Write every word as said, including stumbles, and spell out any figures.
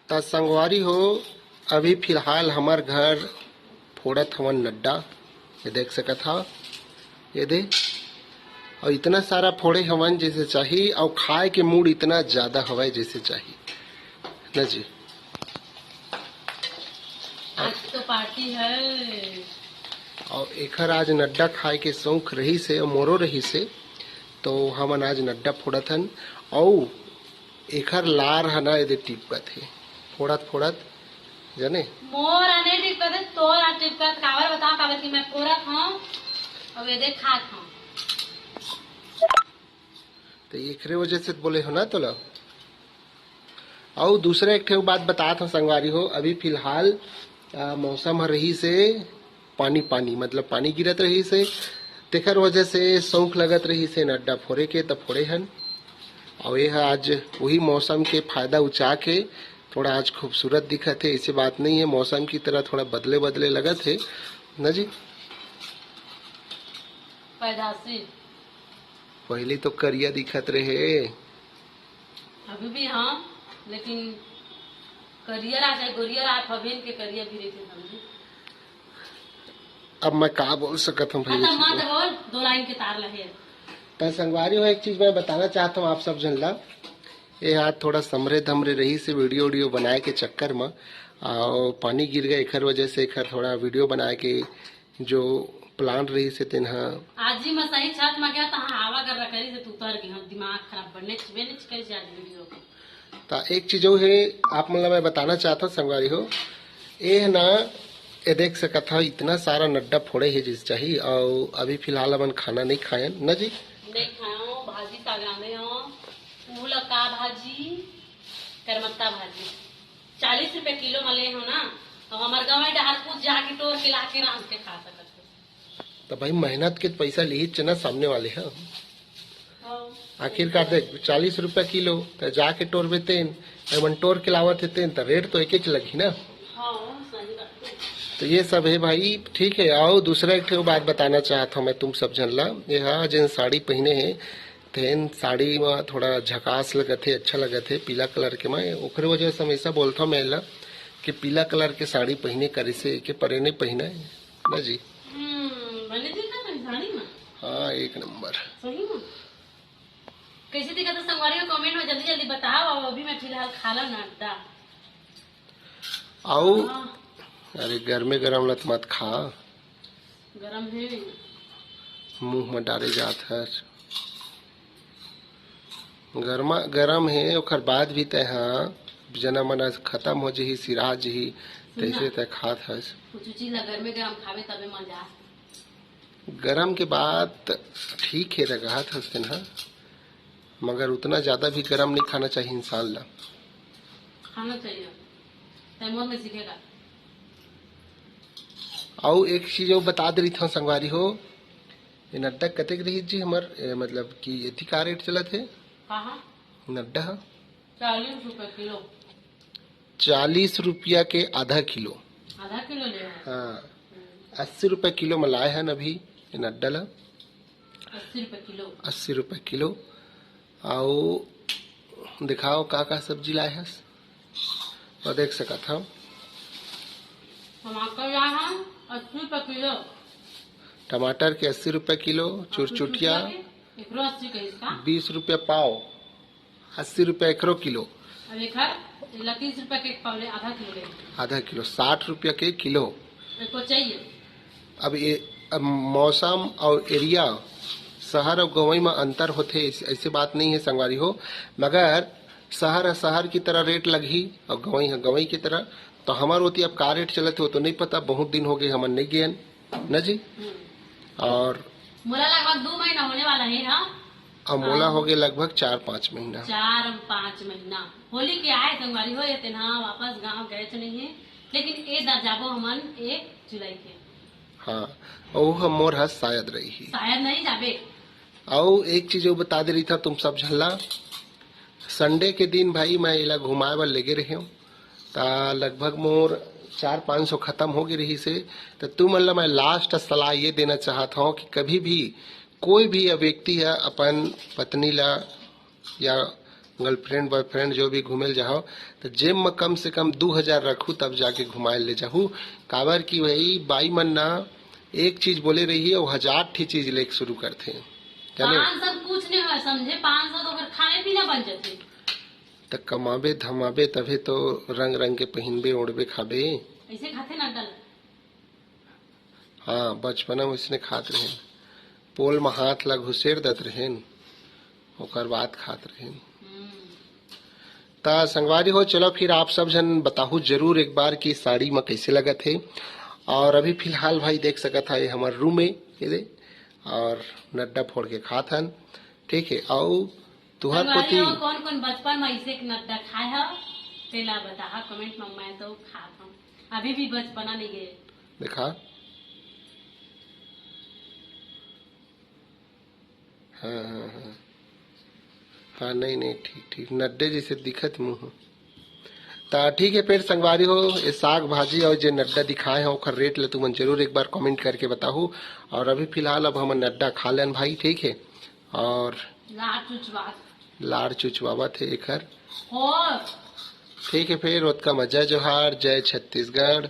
त संगवारी हो, अभी फिलहाल हमर घर फोड़त हवन नड्डा, ये देख सकत हव, ये दे। और इतना सारा फोड़े हवन जैसे चाही, और खाए के मूड इतना ज्यादा हवय जैसे चाही, न जी। आज तो पार्टी है। और एखर आज नड्डा खाए के शौक रहिस हे, मोरो रहिस हे, तो हमन आज नड्डा फोड़त हन। और एखर लार ह ना, एदे टिपकत हे, फोड़त फोड़त, जाने। मोर ह नहीं टिपकत हे, तोर ह टिपकत। काबर बताओ, काबर कि मैं फोड़त हूँ, अब एदे खात हूँ। तो एकरे वजह से बोले हो ना तोला। अउ दूसरा एक ठे बात बतात हूँ संगवारी हो, अभी फिलहाल, आ, मौसम ह रहिस हे पानी पानी, मतलब पानी गिरत रहिस हे, तेखर वजह से शौक लगत रहिस हे नड्डा फोड़े के, त फोड़े हन। अउ ये ह आज वही मौसम के फायदा उठा के थोड़ा आज खूबसूरत दिखत हे। ऐसे बात नहीं है, मौसम की तरह थोड़ा बदले बदले लगत हे ना जी। पैदाशी। पहले तो करिया दिखत रहे। अभी भी हाँ, लेकिन करिया रहा चाहे गोरिया रहा, फबेन के करिया भी रहिथे समझी। अब मैं का बोल सकत हूँ भाई, अच्छा, इस मत पे। बोल, दो लाइन के तार लहे। त संगवारी हो, एक चीज मैं बताना चाहत हूँ आप सब झन ला। ये हाथ थोड़ा समरे धमरे रहिस हे वीडियो वीडियो बनाए के चक्कर में, और पानी गिर गए, एखर वजह से एखर थोड़ा वीडियो बनाए के जो प्लान रहिस हे तेन ह। आज ही मैं सही छत में गया, तहाँ हवा गर्रा करी से तू उतर गई। हम दिमाग खराब बनने छिबे नहीं करी से आज वीडियो को। त एक चीज अउ हे, आप मन ला मैं बताना चाहत हूँ संगवारी हो, ए ह ना, ये देख सकत हव, इतना सारा नड्डा फोड़े हे जिस चाही, और अभी फिलहाल अपन खाना नहीं खायन ना जी। नहीं खाओ, भाजी साग आने हो, वो ला का भाजी, करमत्ता भाजी, चालीस रुपए किलो में ले हो ना, तो हमार गाँव डहार कुछ जाके टोर के ला के रांध के खा सकत हो। त भाई, मेहनत के पैसा लिहिच ना सामने वाले ह। हाँ। आखिरकार देख, चालीस रुपया किलो, त जाके टोरबे तेन, एमन टोर के लावत हे तेन, त रेट तो एकेच लगही ना। हाँ, सही बात है। तो ये सब है भाई, ठीक है। आओ, दूसरा एक ठो बात बताना चाहत हूँ मैं तुम सब झन ला। ये हा जेन साड़ी पहने है, तेन साड़ी में थोड़ा झकास लगत है, अच्छा लगत है, पीला कलर के। मैं ओकरे वजह से हमेशा बोलता हूँ मैं ला कि पीला कलर के साड़ी पहने करे से के परे नहीं पहना है ना जी। हम्म, बने दिखत है साड़ी में। हाँ, एक नंबर। सही में। कैसे दिखत है संगवारी हो, कमेंट में जल्दी जल्दी बताओ। अब अभी मैं फिलहाल खा ला ना अड्डा। आओ। हाँ। अरे, गरमे गरम लत मत खा। गरम है। मुंह में डारे जात हर। गरमा गरम है, ओकर बाद भी तय हाँ, जना मना खत्म हो जही, सिरा जही, सुन ना। तैसे तय खात हस। कुछ चीज ला गरमे गरम खावे तबे मजा। गरम के बाद ठीक है, रगहा था उस दिन, हाँ, मगर उतना ज्यादा भी गरम नहीं खाना चाहिए इंसान ला। खाना चाहिए, तैमूर में सीखेगा। अउ एक चीज अउ बता दे रही था संगवारी हो, ये नड्डा कतेक रही जी हमर, ए, मतलब कि एथी का रेट चलत है? कहाँ? नड्डा ह? चालीस रुपए किलो। चालीस रुपया के आधा किलो। आधा किलो ले आए। हाँ, अस्सी रुपया किलो में लाए हन अभी ये नड्डा ला। अस्सी रुपया किलो। अस्सी रुपया किलो। आओ, दिखाओ का का सब्जी लाए हस, तो देख सकत हव। टमाटर लाए हन अस्सी रुपया किलो। टमाटर के अस्सी रुपया किलो, और चुरचुटिया। चुरचुटिया के एकरो अस्सी कहिस का? बीस रुपया पाव। अस्सी रुपया एकरो किलो। अब एकर, एला तीस रुपया के एक पाव ले, आधा किलो ले। आधा किलो, साठ रुपया के किलो। एको चाहिए। अब ये, अब मौसम और एरिया, शहर और गंवई में अंतर होथे, ऐस-, ऐसे बात नहीं है संगवारी हो, मगर शहर है शहर की तरह रेट लगही और गंवई है गंवई की तरह। तो हमर ओती अब का रेट चलत हो तो नहीं पता, बहुत दिन हो गए हमन नहीं गेन। ना जी? हम्म। और मोला लगभग दो महीना होने वाला है, हाँ। अब मोला हाँ। हो गए लगभग चार पाँच महीना। चार पाँच महीना। होली के आए संगवारी हो, ये तेना वापस गांव गए तो नहीं है, लेकिन ए दर जाबो हमन एक जुलाई के। हाँ, ओहू ह मोर ह शायद रही। शायद नहीं जाबे। अउ एक चीज अउ बता दे रही था तुम सब झन ला, संडे के दिन भाई मैं एला घुमाए बर लेगे रहे हूँ, त लगभग मोर चार पाँच सौ खत्म हो गए रही से। त तुमन ला मैं लास्ट सलाह ये देना चाहत हूँ कि कभी भी कोई भी व्यक्ति ह अपन पत्नी ला या गर्लफ्रेंड बॉयफ्रेंड जो भी घूमे ल जाहू, त जेब म कम से कम दू हजार रखू, तब जाके घुमाए ले जाहू। काबर कि भाई, बाई मन ना एक चीज बोले रही, अउ हजार ठी चीज लेके शुरू करथे, जाने? पाँच सौ कुछ नहीं हो समझे, पाँच सौ तो फिर खाने पीना बन जाते। त कमाबे धमाबे तभे तो रंग रंग के पहिनबे, ओढ़बे, खाबे। ऐसे खाते ना डल। हाँ, बचपना में इसने खात रहेन, पोल में हाथ ला घुसेर देत रहेन, ओकर बाद खात रहेन। त संगवारी हो, चलो फिर आप सब झन बताहू जरूर एक बार कि साड़ी में कैसे लगत हे। और अभी फिलहाल भाई देख सकत हा, ये हमर रूम में, ये दे, और नड्डा फोड़ के खात हन, ठीक है। अउ तुहर संगवारी कोती हो, कौन कौन बचपन में ऐसे एक नड्डा खाए हो, तेला बताहा कमेंट में, मैं तो खात हूँ, अभी भी बचपना नहीं गए। देखा, हाँ हाँ हाँ हाँ, नहीं नहीं, ठीक ठीक, नड्डे जैसे दिखत मुँह। त ठीक है, फिर संगवारी हो, ये साग भाजी और जे नड्डा दिखाए हैं, ओकर रेट ले तुमन जरूर एक बार कमेंट करके बताहू। और अभी फिलहाल अब हम नड्डा खा लेन भाई, ठीक है। और लार चुचवा लार चुचवावत हे एखर। हो। ठीक है, फिर ओतका म जय जोहार, जय छत्तीसगढ़।